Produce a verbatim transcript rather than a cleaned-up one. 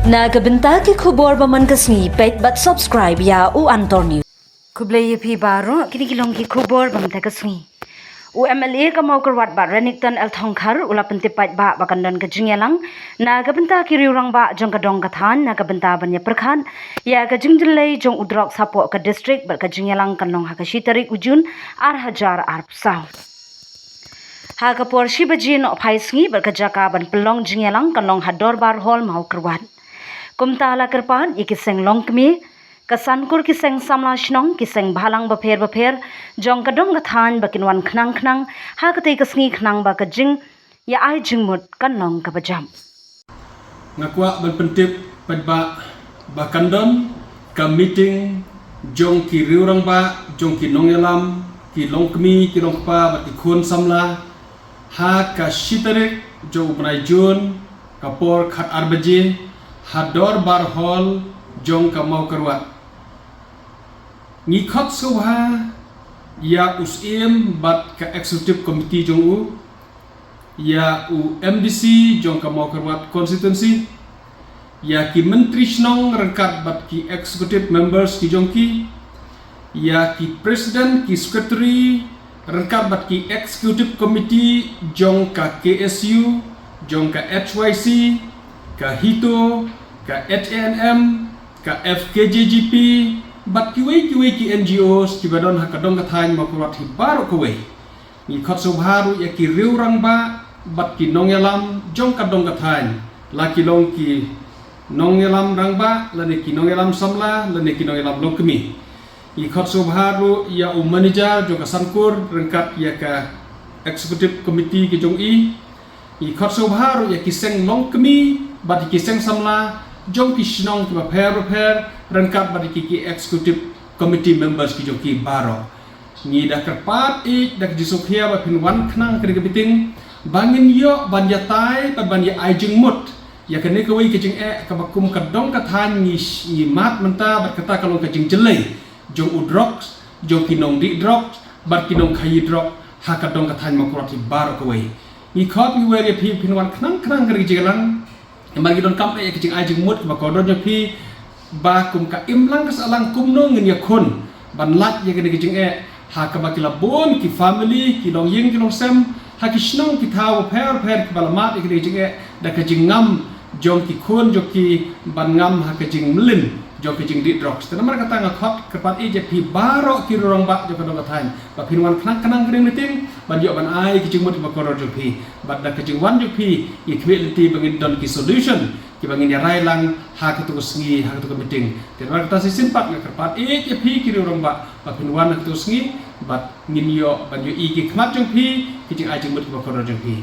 Na ka bynta ki khubor ba man ka sngi, peit bad subscribe ïa u Antor News. Khublei ïa phi baroh, kine ki long ki khubor ba man ka sngi. U M L A ka Mawkyrwat Bah Renikton L Thongkhar u la pyntip paidbah ba kan don ka jingïalang na ka bynta ki riew rangbah jong ka dong ka thaiñ na ka bynta ban ïa pyrkhat ïa ka jingjyllei jong u drugs hapoh ka district bad ka jingïalang kan long ha ka shi tarik u Jun ar hajar arphew saw. Ha ka por shi baje nohphai sngi bad ka jaka ban pynlong jingïalang kan long ha Dorbar Hall Mawkyrwat. Kumta la kyrpad ïa ki seng longkmie, ka Sankur ki seng samla shnong, ki seng bhalang bapher bapher jong ka dong ka thaiñ ba kin wan khnang khnang ha katei ka sngi khnang ba ka jingïa ai jingmut kan long kaba jam. Nga kwah ban pyntip paidbah ba kan don ka meeting jong ki riew rangbah, jong ki nongïalam, ki longkmie, ki longkpa bad ki khun samla ha ka shi tarik jong u bnai Jun, ka por khat ar baje ha Dorbar Hall jong ka Mawkyrwat. Ngi khot sngewbha ïa u Syiem bad ka Executive Committee jong u, ïa u M D C jong ka Mawkyrwat Constituency, ïa ki Myntri Shnong ryngkat bad ki Executive Members ki jong ki, ïa ki President, ki Secretary ryngkat bad ki Executive Committee jong ka K S U, jong ka H Y C, ka HITO, ka H A N M, ka F K J G P bad kiwei kiwei ki N G Os kiba don ha ka dong ka thaiñ Mawkyrwat hi baroh kawei. Ngi khot sngewbha ruh ïa ki riew rangbah bad ki nongïalam jong ka dong ka thaiñ, la ki long ki nongïalam rangbah lane ki nongïalam samla lane ki nongïalam longkmie. Ngi khot sngewbha ruh ïa u manager jong ka Sankur ryngkat ïa ka Executive Committee ki jong i. Ngi khot sngewbha ruh ïa ki seng longkmie bad ïa ki seng samla jong ki shnong kiba pher bapher ryngkat bad ïa ki, ki Executive Committee Members ki jong ki baroh. Ngi da kyrpad ïeit da ka jingsngewkhia ba phin wan khnang ha kane ka meeting ba ngin ïoh ban ïatai bad ban ïa ai jingmut ïa kane kawei ka jingeh kaba kum ka dong ka thaiñ ngi, ngi mad mynta bad kata ka long ka jingjyllei jong u drugs, jong ki nongdih drugs bad ki nongkhaïi drugs ha ka dong ka thaiñ Mawkyrwat hi baroh kawei. Ngi khot ngi wer ïa phi phin wan khnang khnang ha kane ka jingïalang. Namar ngi donkam eh ïa ka jingai jingmut kaba kordor jong phi ba kum ka imlang ka sahlang kumno ngin ïakhun ban lait ïa kane ka jingeh ha kaba ki la bun ki family, ki longïing ki longsem ha ki shnong ki thaw bapher bapher kiba la mad ïa kane ka jingeh da ka jingngam jong ki khun jong ki ban ngam ha ka jingmlien jong ka jingdih drugs. Te namar kata nga khot kyrpad ïeit ïa phi baroh ki riew rangbah jong ka dong ka thaiñ ba phin wan khnang khnang ha kane ka meeting ban ïoh ban ai ka jingmut kaba kordor jong phi. Bad da ka jingwan jong phi ngi khmih lynti ba ngin don ki solution kiba ngin ïa rai lang ha katei ka sngi, ha katei ka meeting. Te namar kata shisien pat nga kyrpad ïeit ïa phi ki riew rangbah ba phin wan ha katei ka sngi bad ngin ïoh ban ïohi ki khmat jong phi, ki jingai jingmut kiba kordor jong phi.